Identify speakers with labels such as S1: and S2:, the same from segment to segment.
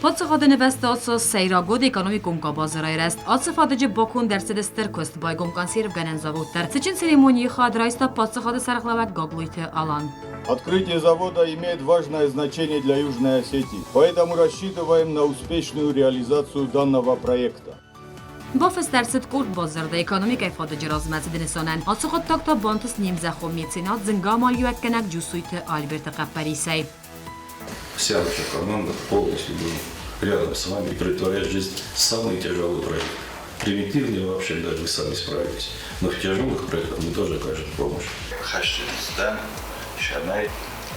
S1: Паддзахады нывӕзты ацы сӕйраг уыд экономикон къабазы райрӕзт. Ацы фадыджы баконд ӕрцыд стыр куыст, байгом консервгӕнӕн завод дӕр. Цытджын церемонийы хатт райста паддзахады сӕргълӕууӕг Гаглойты Алан.
S2: Открытие завода имеет важное значение для Южной Осетии, поэтому рассчитываем на успешную реализацию данного проекта.
S1: Бафыст ӕрцыд къорд бадзырды экономикӕйы фадыджы размӕцыды нысанӕн. Ацы хъуыддаг та бантыст не мзӕххон меценат зынгӕ амалиуӕггӕнӕг Джусойты Альберты хъӕппӕрисӕй.
S3: Вся наша команда полностью была рядом с вами, претворять в жизнь самые тяжелые проекты. Примитивные вообще даже вы сами справитесь. Но в тяжелых проектах мы тоже окажем помощь.
S4: Хӕсджын сӕмӕй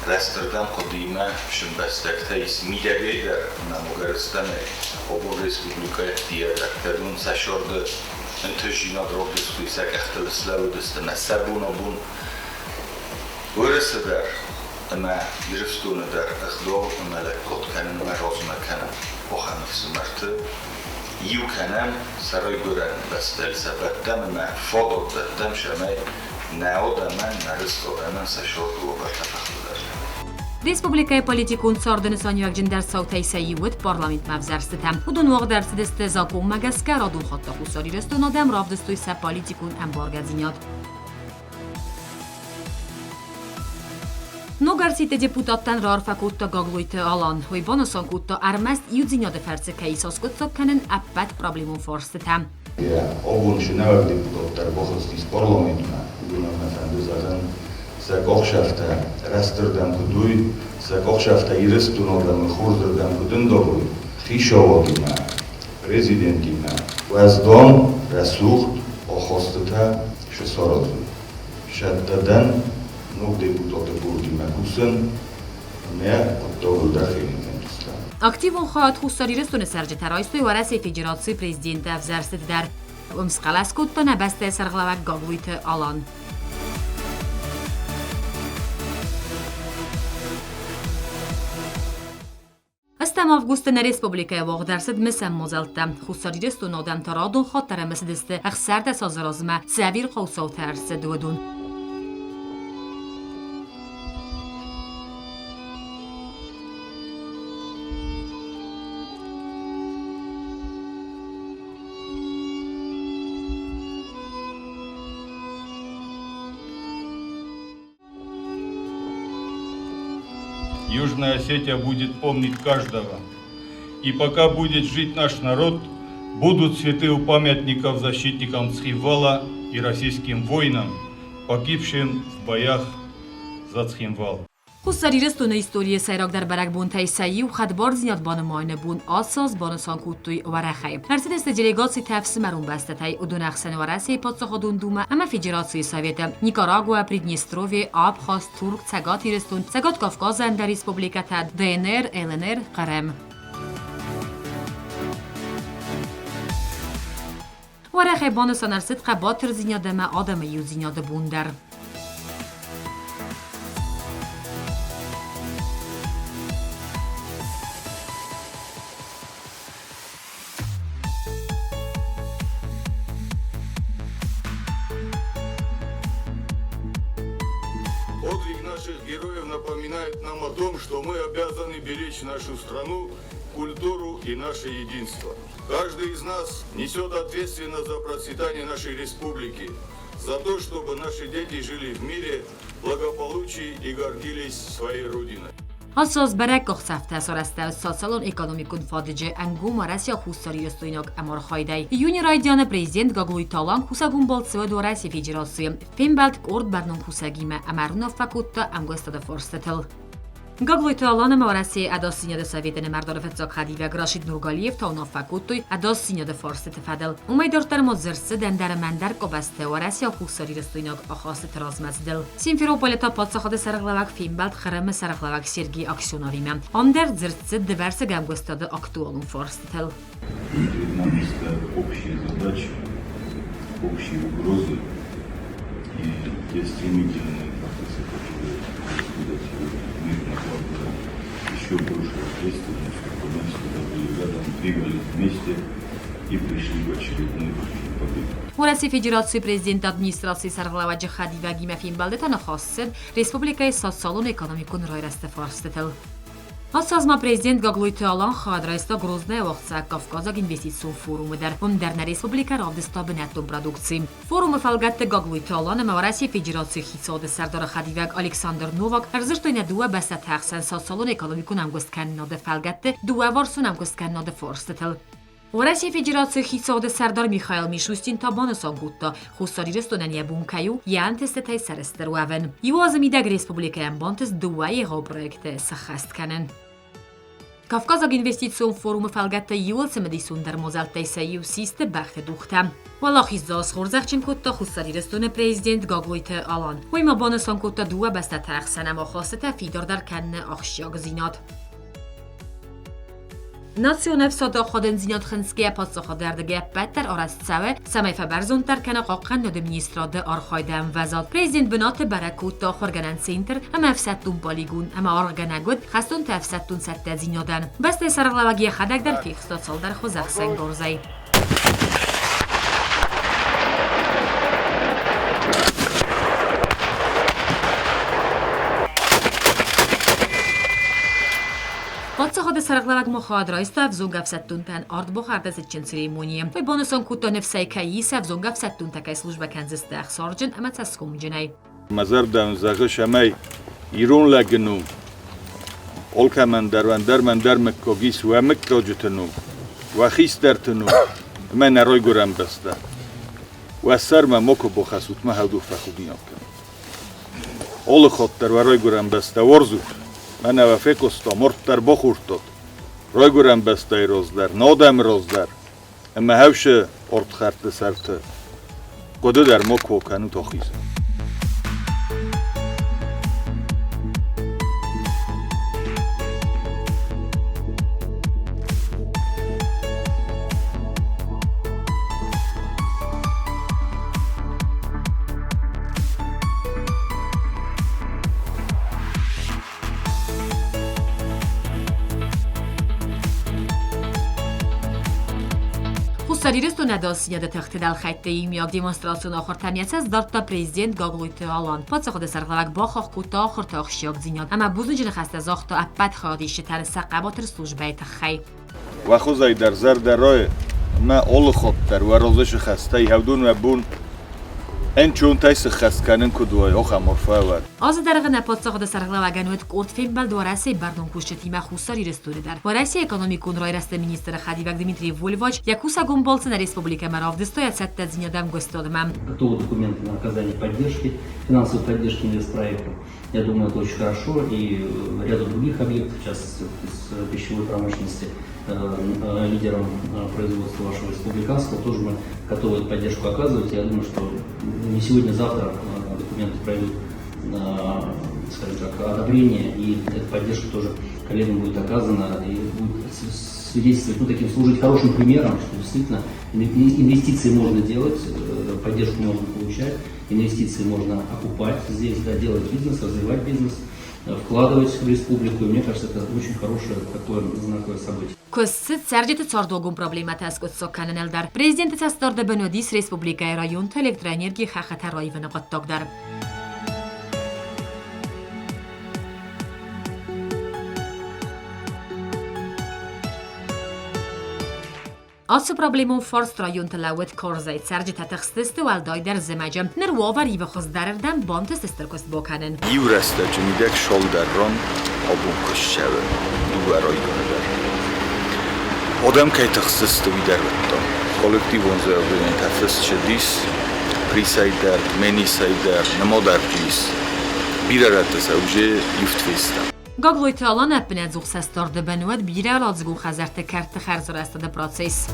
S4: рӕстырдӕм хъуыдыимӕ сымбӕстӕгтӕ ис мидӕгӕй дӕр ӕмӕ Угӕрыстонӕй обон республикӕйы ӕддейӕ дӕр. Кӕд уын сӕ сӕрды ӕнтыстдзинад равдыстой, сӕ къӕхтыл слӕууыдысты ӕмӕ сӕ бон абон Уӕрӕсе дӕр ӕмӕ Ирыстоны дӕр ӕгъдау ӕмӕ лӕггад кӕнынмӕ размӕ кӕнӕм ахӕм ӕфсымӕрты. Иу кӕнӕм сӕ райгуырӕн бӕстӕйыл сӕ бӕттӕм ӕмӕ фадат дӕттӕм, цӕмӕй нӕ адӕмӕн, нӕ рыст адӕмӕн сӕ царды уавӕртӕ фӕхуыздӕр.
S1: Республикӕйы политикон царды нысаниуӕгджындӕр цаутӕй сӕ иу уыд парламентмӕ ӕвзӕрстытӕ. Уыдон уагъд ӕрцыдысты закъонмӕ гӕсгӕ, радон хатт та Хуссар Ирыстоны адӕм равдыстой сӕ политикон ӕмбаргӕдзинад. Ног ӕрсидты депутаттӕн раарфӕ кодта Гаглойты Алан. Уый банысан кодта, ӕрмӕст иудзинады фӕрцы кӕй ис аскъуыддзаг кӕнын ӕппӕт проблемон фарстытӕ.
S5: Йӕ абон нӕуӕг депутат дӕр бахызтис парламентмӕ. Уыдонӕн мӕ фӕнды зӕгъын, сӕ къахсӕфтӕ рӕстырдӕм куыд уой, сӕ къахсӕфтӕ Ирыстоны адӕмы хорзырдӕм куыд ӕндавой, хицауадимӕ, президентимӕ уӕздан, рӕсугъд ахастытӕ саразын. Сӕттӕ дӕн ног депутаты бордимӕ кусын ӕмӕ хъуыддагыл дӕр фенын кӕндзыстӕм.
S1: Активон хайад Хуссар Ирыстоны цӕрджытӕ райстой Уӕрӕсейы Федерацийы президенты ӕвзӕрстыты дӕр. Уым схъӕлӕс кодта нӕ бӕстӕйы сӕргълӕууӕг Гаглойты Алан. Ӕстӕм августы нӕ республикӕйы уагъд ӕрцыд мысӕн мадзӕлттӕ. Хуссар Ирыстоны адӕмтӕ радон хатт ӕрӕмысыдысты 16 азы размӕ цы ӕвирхъау цаутӕ ӕрцыд, уыдон.
S2: Южная Осетия будет помнить каждого. И пока будет жить наш народ, будут цветы у памятников защитникам Цхинвала и российским воинам, погибшим в боях за Цхинвал.
S1: Хуссар Ирыстоны историйы сӕйрагдӕр бӕрӕгбонтӕй сӕ иу хӕдбардзинад банымайыны бон ацы аз банысан кодтой уӕрӕхӕй. Ӕрцыдысты делегацитӕ ӕфсымӕрон бӕстӕтӕй, уыдон ӕхсӕн Уӕрӕсейы Паддзахадон Думӕ ӕмӕ Федерацийы Советы, Никарагуа, Приднестровье, Абхаз, Турк, Цӕгат Ирыстон, Цӕгат Кавказы ӕндӕр республикӕтӕ, ДНР, ЛНР, Хъырым. Уӕрӕхӕй банысан ӕрцыд хъӕбатырдзинад ӕмӕ адӕмы иудзинады бон дӕр.
S2: Подвиг наших героев напоминает нам о том, что мы обязаны беречь нашу страну, культуру и наше единство. Каждый из нас несет ответственность за процветание нашей республики, за то, чтобы наши дети жили в мире, благополучии и гордились своей Родиной.
S1: Ацы аз бӕрӕг къахдзӕфтӕ сарӕзта социалон-экономикон фадыджы ӕнгом Уӕрӕсейаг хуссарирыстойнаг ӕмархайдӕй. Июны райдианы президент Гаглойты Алан кусӕгон балцы уыд Уӕрӕсейы Федерацийы. Фембӕлд къорд бӕрнон кусӕгимӕ ӕмӕ ӕруынаффӕ кодта ӕмгуыстады фарстытыл. Гаглойты Алан ӕмӕ Уӕрӕсейы Ӕдасдзинады советы нымӕрдары фыццаг хӕдивӕг Рашид Нургалиев та уынаффӕ кодтой ӕдасдзинады фарстыты фӕдыл. Уымӕй дарддӕр ма дзырд цыд ӕндӕр ӕмӕ ӕндӕр къабӕзты уӕрӕсейаг-хуссарирыстойнаг ахастыты размӕцыдыл. Симферополы та паддзахады сӕргълӕууӕг фембӕлд Хъырымы сӕргълӕууӕг Сергей Аксеновимӕ. Ам дӕр дзырд цыд дывӕрсыг ӕмгуыстады актуалон фарстытыл.
S5: Перед нами стоят общие задачи, общие угрозы и те стремительные процессы, которые происходят сегодня в мире, накладывают еще большую ответственность, чтобы мы всегда были рядом, двигались вместе и пришли к очередной общей победе.
S1: Уӕрӕсейы Федерацийы президенты администрацийы сӕргълӕууӕджы хӕдивӕгимӕ фембӕлды та ныхас цыд республикӕйы социалон-экономикон райрӕзты фарстытыл. Ацы аз ма президент Гаглойты Алан хайад райста Грознайы уагъдцӕуӕг Кавказаг инвестицион форумы дӕр. Уым дӕр нӕ республикӕ равдыста бынӕттон продукци. Форумы фӕлгӕтты Гаглойты Алан ӕмӕ Уӕрӕсейы Федерацийы хицауады сӕрдары хӕдивӕг Александр Новак ӕрдзырдтой нӕ дыууӕ бӕстӕты ӕхсӕн социалон-экономикон ӕмгуысткӕнынады фӕлгӕтты дыууӕварсон ӕмгуысткӕнынады фарстытыл. Уӕрӕсейы Федерацийы хицауады сӕрдар Михаил Мишустин та банысан кодта, Хуссар Ирыстонӕн йӕ бон кӕй у йӕ ӕнтыстытӕй сӕрыстыр уӕвын. Иу азы мидӕг республикӕйӕн бантыст дыууӕ егъау проекты сӕххӕст кӕнын. Кавказаг инвестицион форумы фӕлгӕтты иуыл цымыдисондӕр мадзӕлттӕй сӕ иу систы бӕхты дугътӕ. Уӕлахиздзау схорзӕхджын кодта Хуссар Ирыстоны президент Гаглойты Алан. Уый ма банысан кодта дыууӕ бӕстӕты ӕхсӕн ӕмахастытӕ фидардӕр кӕныны ахсджиагдзинад. Национ ӕфсады ахадындзинад хынцгӕйӕ паддзахады ӕрдыгӕй ӕппӕт дӕр арӕзт цӕуы, цӕмӕй фӕбӕрзонддӕр кӕна хъахъхъӕнынады министрады архайды ӕмвӕзад. Президент бынаты бӕрӕг кодта ахуыргӕнӕн центр ӕмӕ ӕфсӕддон полигон ӕмӕ аргъгӕнӕг уыд хӕстонты ӕфсӕддон цӕттӕдзинадӕн. Бӕстӕйы сӕргълӕууӕг йӕхӕдӕг дӕр фехста цалдӕр хуызӕхсӕнгарзӕй. Паддзахады сӕргълӕууӕг Мухад райста ӕвзонг ӕфсӕддонтӕн ардбахӕрды цытджын церемонийы. Уый банысан кодта ныфсӕй кӕй ис, ӕвзонг ӕфсӕддонтӕ кӕй службӕ кӕндзысты ӕхсарджын ӕмӕ цӕсгомджынӕй.
S2: Мӕ зӕрдӕ уын зӕгъы, цӕмӕй ирон лӕгы ном алкӕмӕн дӕр ӕндӕр мӕндӕр мыггаг ис, уӕ мыггаджыты ном, уӕ хистӕрты ном ӕмӕ нӕ райгуырӕн бӕстӕ. Уӕ сӕрмӕ макуы бахӕссут мӕ хӕдух фӕхудинаг кӕнут. Алы хатт дӕр уӕ райгуырӕн бӕстӕ уарзут, мӕнӕ уӕ фехъуыстам, арт дӕр бахордтат. Райгуырӕн бӕстӕйы раз дӕр, нӕ адӕмы раз дӕр ӕмӕ хӕвсы ӕрдхӕрдты сӕрты хъуыды дӕр макуы кӕнут ахизын.
S1: Хуссар Ирыстоны ӕдасдзинады тыхты дӕлхӕйтты иумиаг демонстрацион ахуыртӕм йӕ цӕст дардта президент Гаглойты Алан. Паддзахады сӕргълӕууӕг бахахх кодта ахуырты ахсджиагдзинад ӕмӕ бузныджы ныхӕстӕ загъта ӕппӕт хайадисджытӕн сӕ хъӕбатыр службӕйы тыххӕй.
S2: Уӕ хуызӕй дӕр зӕрдӕ райы, ӕмӕ алы хатт дӕр уӕ разы сыхӕстӕй хӕвдон уӕ бон ӕнцонтӕй сыххӕст кӕнын куыд уай, ахӕм арфӕ уӕд.
S1: Азы дӕргъы нӕ паддзахады сӕргълӕууӕгӕн уыд къорд фембӕлд Уӕрӕсейы бӕрнон кусджытимӕ Хуссар Ирыстоны дӕр. Уӕрӕсейы экономикон райрӕзты министры хӕдивӕг Дмитрий Вольвач йӕ кусӕгон балцы нӕ республикӕмӕ равдыстой йӕ цӕттӕдзинад ӕмгуыстадмӕ.
S6: Готовы документы на оказание поддержки, финансовой поддержки инвестпроектов. Я думаю, это очень хорошо. И ряду других объектов, в частности, из пищевой промышленности, лидером производства вашего республиканского, тоже мы готовы эту поддержку оказывать. Я думаю, что не сегодня-завтра документы пройдут, скажем так, одобрение, и эта поддержка тоже коллегам будет оказана и будет свидетельствовать, ну, таким служить хорошим примером, что действительно инвестиции можно делать, поддержку можно получать, инвестиции можно окупать здесь, да, делать бизнес, развивать бизнес, вкладывать в республику. И мне кажется, это очень хорошее такое знаковое событие.
S1: Куыст цыд цӕрджыты цардуагон проблемӕтӕ аскъуыддзаг кӕныныл дӕр. Президенты цӕстдарды бын уыдис республикӕйы районты электроэнергийы хӕххытӕ раивыны хъуыддаг дӕр. Ацы проблемон фарст районты лӕууыд карзӕй. Цӕрджытӕ тыхстысты, уӕлдайдӕр зымӕджы. Ныр уавӕр ивы хуыздӕрырдӕм, бантыст стыр куыст бакӕнын.
S4: Иу рӕстӕджы мидӕг цалдӕр ран абон куыст цӕуы дыууӕ районы дӕр. Адӕм кӕй тыхстысты, уый дӕр уыдтам. Коллективон заявлениетӕ фыст цыдис Присӕй дӕр, Тменисӕй дӕр, нымадӕрджы ис. Бирӕ рӕтты сӕ уже ивд фестӕм.
S1: Гаглойты Алан ӕппынӕдзух цӕстдарды бын уӕд бирӕуӕладзыгон хӕдзӕртты кӕртты хӕрзарӕзтады процесс.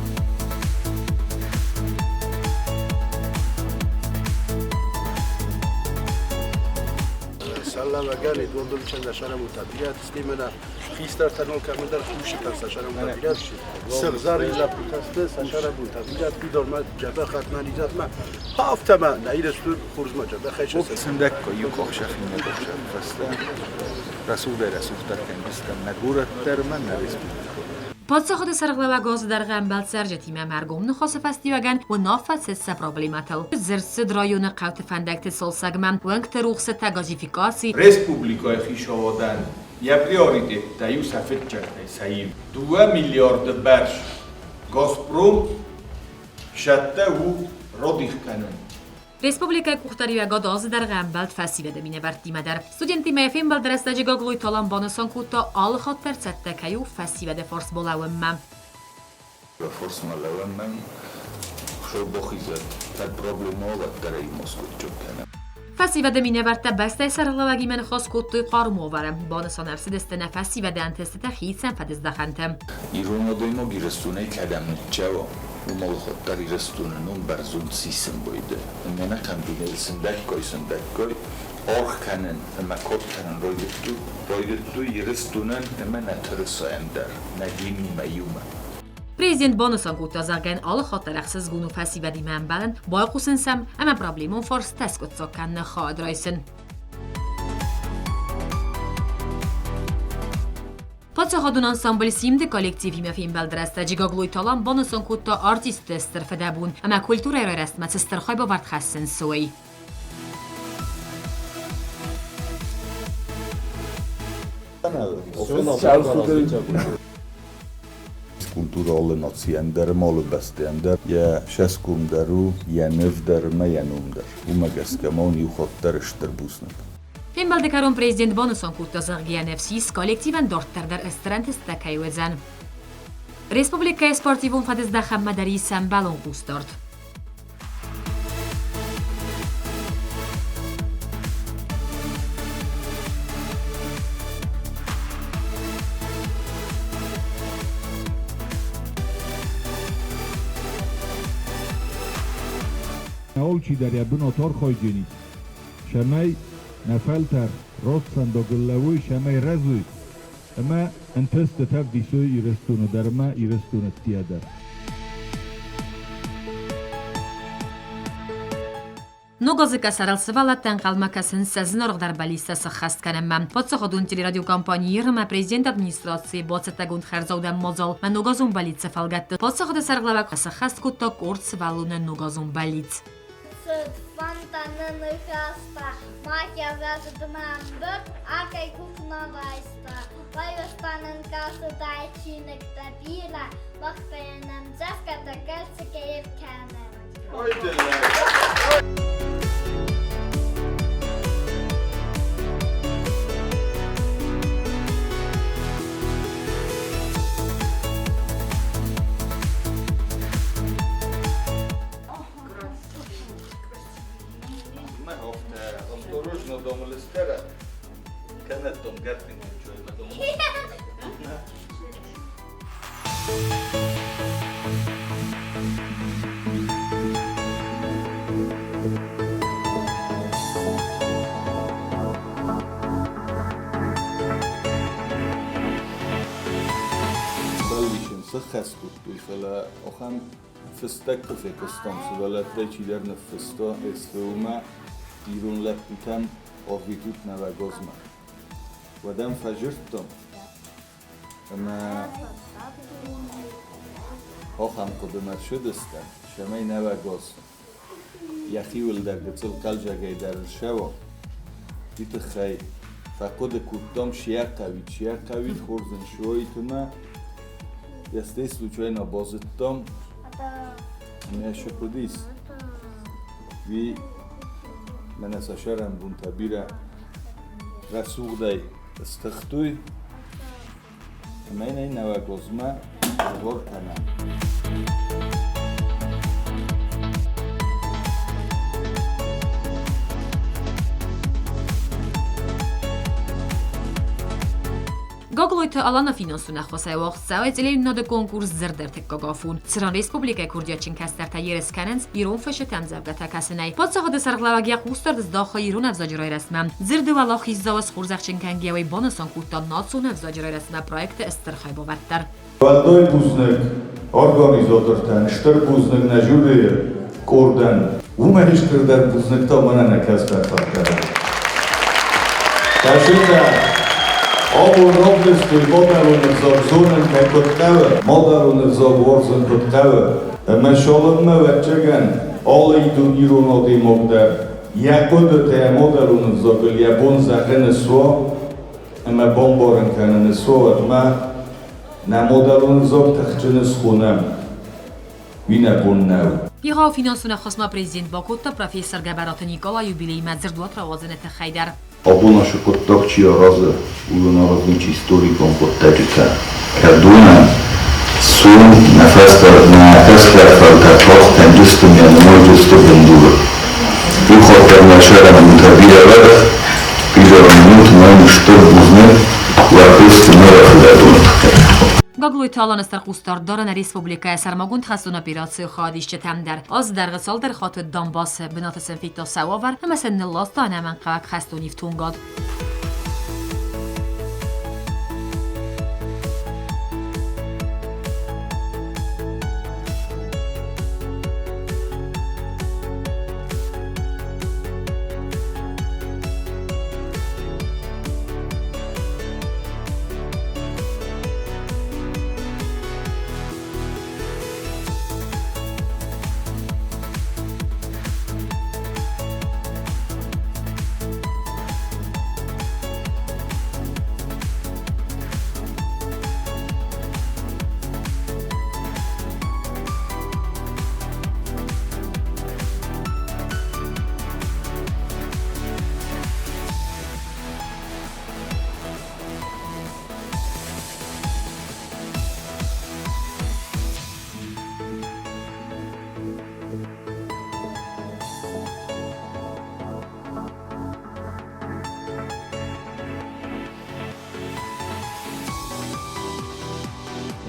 S7: Саллавагали дундулчанда шарамута бират стимена хистартанол камендар хушитан сашарамута бират сыгъзӕрин лӕппутӕ сты сӕ сӕрӕбонтӕ бирӕ уыдонмӕ дзӕбӕх ӕрмӕнизӕтмӕ афтӕ-ма нӕ Ирыстон хорзмӕ дзӕбӕхӕй
S4: Сындӕггай иу къахсӕф иннӕ къахсӕф фӕстӕ рӕсугъдӕй-рӕсугъддӕр кӕндзыстӕм нӕ горӕт дӕр ӕмӕ нӕ республикӕ.
S1: Паддзахады сӕргълӕууӕг азы дӕргъы ӕмбӕлд цӕрджытимӕ ӕмӕ ӕргом ныхасы фӕстиуӕгӕн уынаффӕ цыд сӕ проблемӕтыл. Дзырд цыд районы хъӕуты фӕндӕгты цалцӕгмӕ, уӕнгты рухсытӕ, газификаци.
S8: Республикӕйы хицауадӕн Йӕ приоритеттӕ иу сӕ фыццӕгтӕй сӕ иу. 2 миллиарды бӕрц Газпром сӕттӕ у родих кӕнын.
S1: Республикӕйы къухдариуӕгад азы дӕргъы ӕмбӕлд фӕсивӕды минӕвӕрттимӕ дӕр. Студенттимӕ фембӕлды рӕстӕджы Гаглойты Алан банысан кодта, алы хатт дӕр цӕттӕ кӕй у фӕсивӕды фарсбалӕууынмӕ.
S4: Форсмӕ лӕууӕнмӕ бахизӕд, кӕд проблема уӕддӕр ӕй ма скъуыдджын кӕнӕм.
S1: Фӕсивӕды минӕвӕрттӕ бӕстӕйы сӕргълӕууӕгимӕ ныхас кодтой хъарм уавӕры. Банысан ӕрцыдысты нӕ фӕсивӕды ӕнтыстытӕ хицӕн фӕдыздӕхӕнты.
S4: Ирон адӕймаг Ирыстонӕй кӕдӕм ныццӕуа, уым алыхатт дӕр Ирыстоны ном бӕрзонд сисын байдайы. Ӕмӕ ӕнӕхъӕн дунейыл сындӕггай-сындӕггай аргъ кӕнын ӕмӕ кад кӕнын райдыдтой Ирыстонӕн ӕмӕ нӕ тырысайӕн дӕр, нӕ гимнимӕ иумӕ.
S1: Президент банысан кодта, зӕгъгӕ, алы хатт дӕр ӕхсызгон у фӕсивӕдимӕ ӕмбӕлын, байхъусын сӕм ӕмӕ проблемон фарстытӕ скъуыддзаг кӕныны хайад райсын. Паддзахадон ансамбль «Симд»-ы коллективимӕ фембӕлды рӕстӕджы Гаглойты Алан банысан кодта артистты стыр фыдӕбон ӕмӕ культурӕйы райрӕзтмӕ цы стыр хайбавӕрд хӕссынц, уый.
S4: Культура алы нацийӕн дӕр ӕмӕ алы бӕстӕйӕн дӕр йӕ сӕском дӕр у, йӕ ныв дӕр ӕмӕ йӕ ном дӕр. Уымӕ гӕсгӕ ма уын иу хатт дӕр стыр бузныг.
S1: Фембӕлды кӕрон президент банысан кодта, зӕгъгӕ, ӕнӕфсис коллективӕн дарддӕр дӕр стыр ӕнтысттӕ кӕй уыдзӕн. Республикӕйы спортивон фӕдыздӕхӕнмӕ дӕр ис ӕмбӕлон хъусдард.
S9: Алчидӕр йӕ бынат архайдзӕнис, цӕмӕй нӕ фӕлтӕр раст фӕндагыл лӕууой, цӕмӕй рӕзой ӕмӕ ӕнтыстытӕ ӕвдисой Ирыстоны дӕр ӕмӕ Ирыстоны ӕддейӕ дӕр.
S1: Ног азы къӕсӕрыл сывӕллӕттӕ ӕнхъӕлмӕ кӕсынц сӕ зынаргъдӕр бӕллицтӕ сӕххӕст кӕнынмӕ. Паддзахадон телерадиокомпани ӕмӕ президенты администрацийы бацӕттӕгонд хӕрзаудӕн мадзал Ногазон бӕллицы фӕлгӕтты паддзахады сӕргълӕууӕг сӕххӕст кодта къорд сывӕллоны ногазон бӕллиц.
S10: Цыд фонтаны ныхӕстӕ, мах ӕвӕрдмӕ ӕмбырд, акӕй къух нӕ райста. Байуӕрста нын кӕсыдӕй чиныгтӕ бирӕ, мах та йын ӕмдзӕвгӕтӕ кӕлцыкӕй ӕркӕнӕм.
S4: Осторожно, дома Лестера. Кеннет дом Гертинг, Бӕллицӕн сӕххӕст кодтой, фӕлӕ ахӕм фыстӕг куы фехъуыстам, сывӕллӕттӕй чидӕр ныффыста СВО-мӕ ирон лӕппутӕм арвитут Нӕуӕгазмӕ. Уӕд ӕм фӕдзырдтам ӕмӕ ахӕм хъуыдымӕ рцыдыстӕм, цӕмӕй Нӕуӕгаз йӕхиуыл дӕр гыццыл хъӕлдзӕгӕй дӕр ссӕуа. Уый тыххӕй фӕхъуыды кодтам, цы йӕ хъӕуид, цы йӕ хъӕуид, хорз ын суаид ӕмӕ йӕ стӕй случайно базыдтам, ӕмӕ цы хъуыдис, уый мӕнӕ сӕ сӕрӕнбонтӕ бирӕ рӕсугъдӕй стыхтой ӕмӕ йын ӕй Нӕуӕгозмӕ згъор кӕнӕм.
S1: Гаглойты Алана финансон ӕххуысӕй уагъд цӕуы телеуынынады конкурс «Дзырд ӕртыккаг афон», цыран республикӕйы курдиатджын кӕстӕртӕ ерыс кӕнынц ирон фысджыты ӕмдзӕвгӕтӕ кӕсынӕй. Паддзахады сӕргълӕууӕг йӕ хъусдард здахы ирон ӕвзаджы райрӕзтмӕ. Дзырды уӕлахиздзауы схорзӕхджын кӕнгӕйӕ уый банысан кодта национ ӕвзаджы райрӕзтмӕ проекты стыр хайбавӕрд дӕр.
S5: Уӕлдай бузныг организатортӕн, стыр бузныг нӕ жюрийы къордӕн. Уымӕй стырдӕр бузныг та мӕнӕ нӕ кӕстӕр фӕлтӕрӕн. Кӕсытӕ, абон равдыстой мадӕлон ӕвзаг зонын кӕй куыд хъӕуы, мадӕлон ӕвзаг уарзын куыд хъӕуы. Ӕмӕ цалынмӕ ӕвӕццӕгӕн алы ирон адӕймаг дӕр йӕ хъуыдытӕ йӕ мадӕлон ӕвзагыл йӕ бон зӕгъын суа, Ӕмӕ бамбарын кӕныны цӕуӕтмӕ нӕ мадӕлон ӕвзаг тыхджын схонӕм, уый нӕ бон нӕу.
S1: Егъау финансон ӕххуыс ма президент бакодта профессор Гӕбӕраты Никъалайы юбилеймӕ дзырдуат рауадзыны тыххӕй дӕр.
S5: Абон ацы хъуыддаг чи аразы, уыдон аразынц историкон хъуыддӕджытӕ. Кӕдонӕн сом нӕ фӕстӕ нӕ кӕстӕр фӕлтӕр тох кӕнджысты нӕ нымайджысты бындуры. Иу хатт дӕр нӕ сӕрӕн бирӕ лӕг, бирӕ минут мӕн стыр бузныг уӕ куысты нӕ фыдӕбоны тыххӕй.
S1: Гаглойты Аланы сӕрхъусдард дары нӕ республикӕйы сӕрмагонд хӕстон операцийы хайадисджытӕм дӕр. Аз дӕргъы цалдӕр хатт уыд Донбассы, бынаты сын федта сӕ уавӕр ӕмӕ сын нылласта ӕнӕмӕнгхъӕуӕг хӕстон ифтонгад.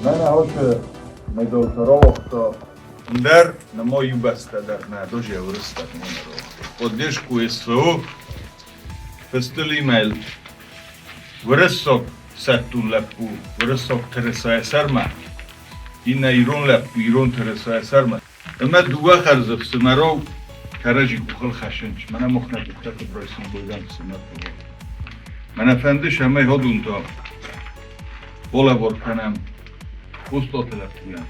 S8: Мӕнӕ ацы медалтӕ рауагъта ӕндӕр нӕма иу бӕстӕ дӕр нӕ, даже уырыстаг нӕ рауагъта. Поддержку СВО фыстыл имейл уырыссаг сӕттун лӕппу уырыссаг тырысайы сӕрмӕ, иннӕ ирон лӕппу ирон тырысайы сӕрмӕ. Ӕмӕ дыууӕ хӕрзы фсымӕрау кӕрӕдзи къухыл хӕссынц. Мӕнӕ мах нӕ къухтӕ куыд райсӕм Бойдан фсымӕрты. Мӕнӕ фӕнды, цӕмӕй ходунтӕ балӕвар кӕнӕм Остъаты лӕппуйӕн.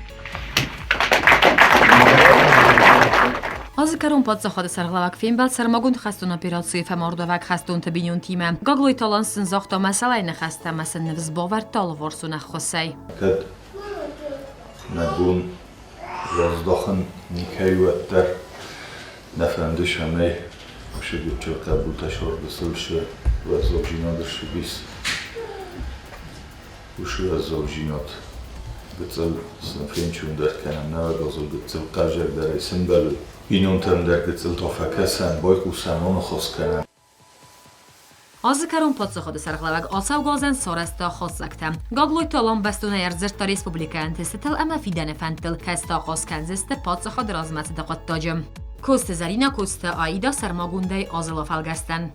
S1: Азы кӕрон паддзахады сӕргълӕууӕг фембӕлд сӕрмагонд хӕстон операцийы фӕмардуӕвӕг хӕстонты бинонтимӕ. Гаглойты Алан сын загъта мӕсӕлӕй ныхӕстӕ ӕмӕ сын ныфс бавӕрдта алыварсон ӕххуысӕй.
S5: Кӕд нӕ бон раздахын никӕй уӕддӕр нӕ фӕнды, цӕмӕй уыцы гуырчыр хъӕбултӕ сӕрды сыл уӕззаудзинад ссыдис. Уыцы уӕззаудзинад гыццыл сын фенчондӕр кӕнӕм, науӕд азыл гыццыл хъазӕгдӕрӕй сымбӕлы. Бинонтӕм дӕр гыццыл та фӕкӕсӕм, байхъусӕм, аныхас кӕнӕм.
S1: Азы кӕрон паддзахады сӕргълӕууӕг ацӕугӕ сарӕзта хатдзӕгтӕ. Гаглойты Алан бӕстонӕй ӕрдзырдта республикӕйы ӕнтыстытыл ӕмӕ фидӕны фӕндтыл, кӕцытӕ ахъаз кӕндзысты паддзахады размӕцыды хъуыддаджы. Коцты Зӕринӕ, Коцты Аида сӕрмагондӕй Азылы фӕлгӕстӕн.